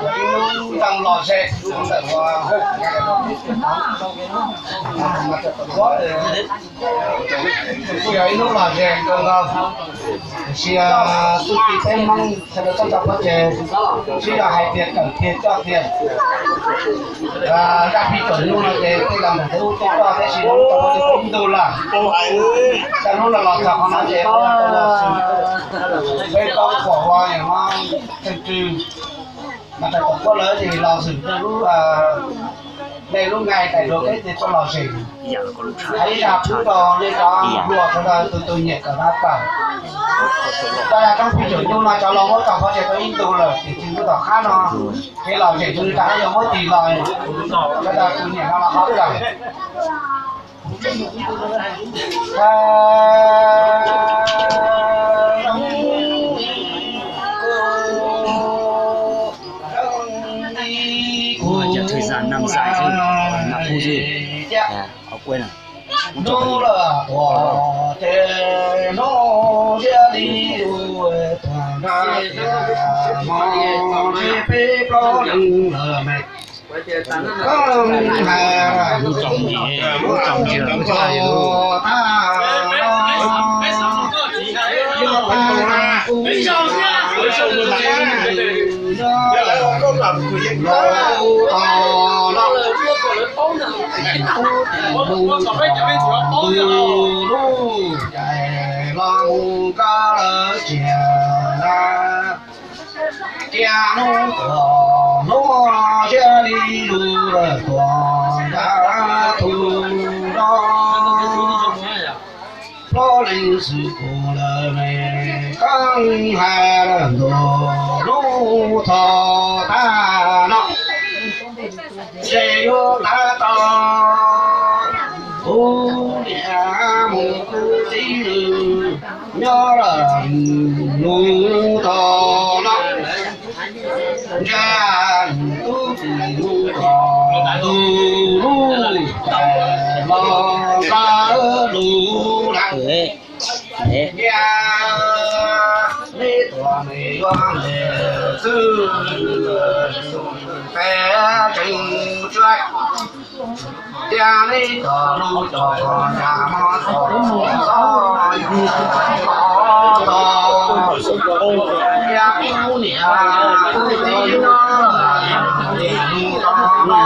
Ib lub ntoo lom zem ntawm ua, kuj yog ib lub lom zem kawg nkaus. Tiam sis txuj ci peb Hmoob sawv daws txoj cov pov tseg, tsis yog hais tias kawm tiag coj tiag, zaj phim tsaum nyuj no ces tej laus ntawm tej ub tej coj, tab sis hnub no ib ntu lawm. Txij hnub no los txog qhov no ces peb paub pom ua no, Thawj Tswj mas tais tom qub lawv ces los xwm tej lub, nej lub nqaij tais dua peb ces tuaj lom zem. Hais ib zaj pub rau nej cov hluas sawv daws tus tus nyiam kawm dab kawm. Txoj yam roob phim tsaum nyuj no cov laus muab tso pov tseg tau ib ntu lawm, tiam sis ntu tom qab no kev lom zem zoo li cas yuav muab tis los, sawv daws tus nyiam no los ho kawm. Thời gian năm dài thế, năm phút gì? Ở quên à? Hnub lawm tuaj ces hnub ziab li lus tuaj nrad tias hmo ntsib peb plaub leeg lawm me. Koj hais lub tsoom ntsis, lub tsoom ntsis, lub tsoom ntsis, lub tsoom ntsis, lub tsoom ntsis, lub caij los mus koj lawv txias na. Cia hnub tuaj hnub ziab li lus lawm tuaj nrad tus no. Plaub leeg xwb kuv lawm me, koj hais lawm ntuj lub thoj tag no. Ntshe yuav tab tom kuv niam mus kuv txiv nws nyob lawm nus tog no. Ntshe tub tsis mus kom tus lub los nplawg lus lawm. Cia neb tuaj me yuav me xwb, peb tseem tsuav. Cia neb cov lub cov qhov ntsag mov txog txog txog txog. Cia kuv niam kuv txiv no mus txog no,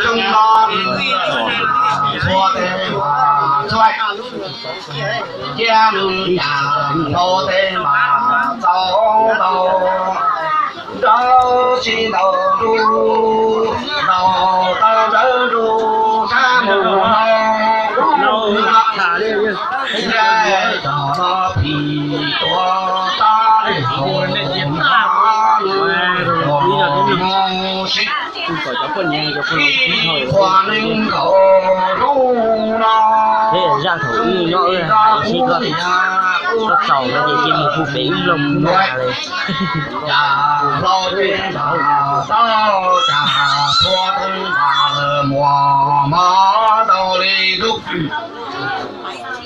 tseem no txhua tes mas txhua. Cia nws yam nrau tes mas txaus ntau, nrau tsis ntau ntuj, nrau tau ntawd ntuj sab mus no. Nrau no, nrau no phim tuaj tau li hauv no, mus sib ib qhua neeg nkaus lub no. Zaj thaum ub nyob wb hais ib sib koj, koj txaus no ces cia mus hu pem ib nplooj ib nplooj li. Cas hlau tsev ntas tau, cas txhua tsev ntas lawm muaj mov ntau li lub.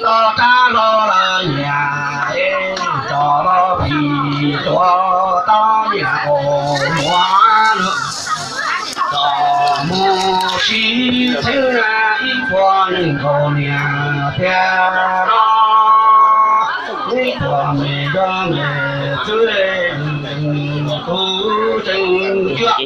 Toj rab hlau lawv nyiam, tso los phim tuaj tau nyiam qaug muag lawm. Txawm mus sib txheeb ib qhua neeg nkaus niam tiag los, ib qhua me nrog me txwj kuv tseem cuab.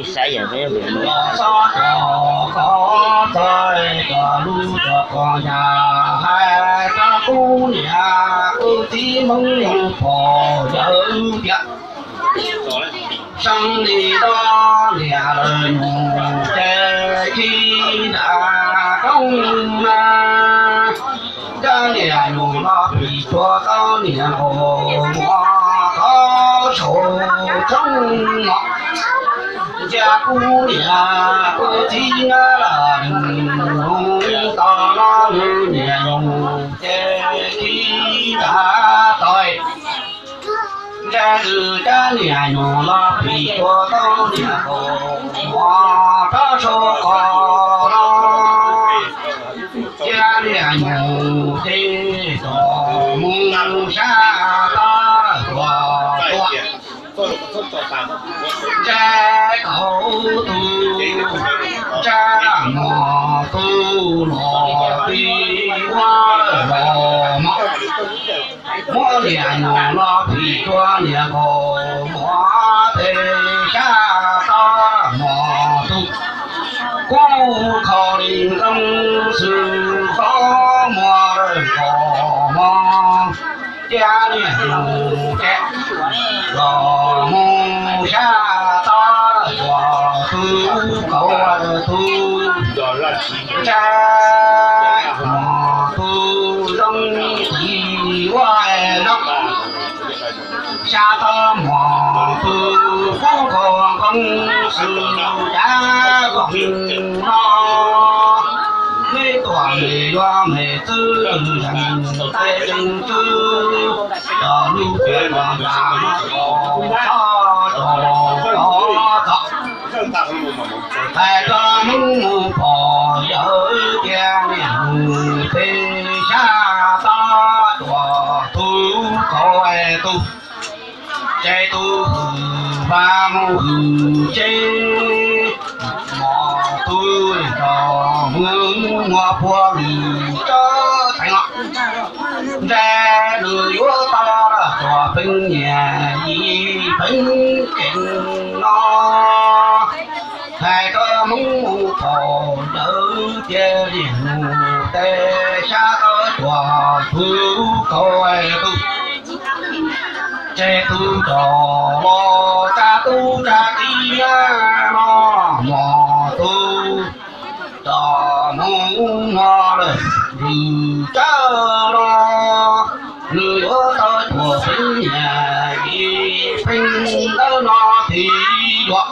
Los xob cov kov txog cov lub cov qhov ncas hais rau kuv niam kuv txiv Hmoob pom yawg tias, seeb li dos niam lawv nyuam ces ci nram roob na. Cov niam nyuam los phim tuaj tau niam qaug muag thov saum roob no. Cia kuv niam kuv txiv na los nws tos no nws niam nyuam ces ci nram toj. Ntshe nws cov niam nyuam los phim tuaj tau niam qaug muag thov saum qhov no. Cia niam nyuam ces txawm mus sab tod. Ntsab kaum tug, ntsab mos tug los pib ua los mov, muab niam nyuam los phim tsuas niam nkaus mov tes xyab tod mos tug. Kub kho li nqeeb xwb xob muag kaus mov, cia niam nyuam ces los mus xyab tod tuam tug kaus tug, ntsab mos tug zoo tis ua zoo. Xyab tod mos tug kub kho nqeeb xwb cav kom no, neb tuam me yuav me txwb zeeg tes tseem tswb, cov lub tiav los nram no kaus txhob rau tod txog. Hais rau Hmoob mus pom yawg tias niam mus pem xyab tod tuam tug kaus tug, ces tug hwm vas mus hwm tsev, mos tug rau Hmoob muab puag lwm tsob teev os. Ntsab nws yuav tau tuam peev nyiaj yim peev ceem no. Hais rau Hmoob mus pom yawg tias niam mus pem xyab tod tuam tug kaus tug, ces tug rov los tsa tub tsa kiv no, mos tug rau Hmoob muab lwm tsob no. Nws yuav tau tuam peev nyiaj yim peev ntawm no tis yuav.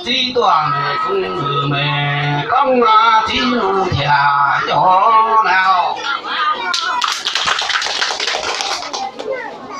Txib tuaj me koob me koob, txib nus thiab cov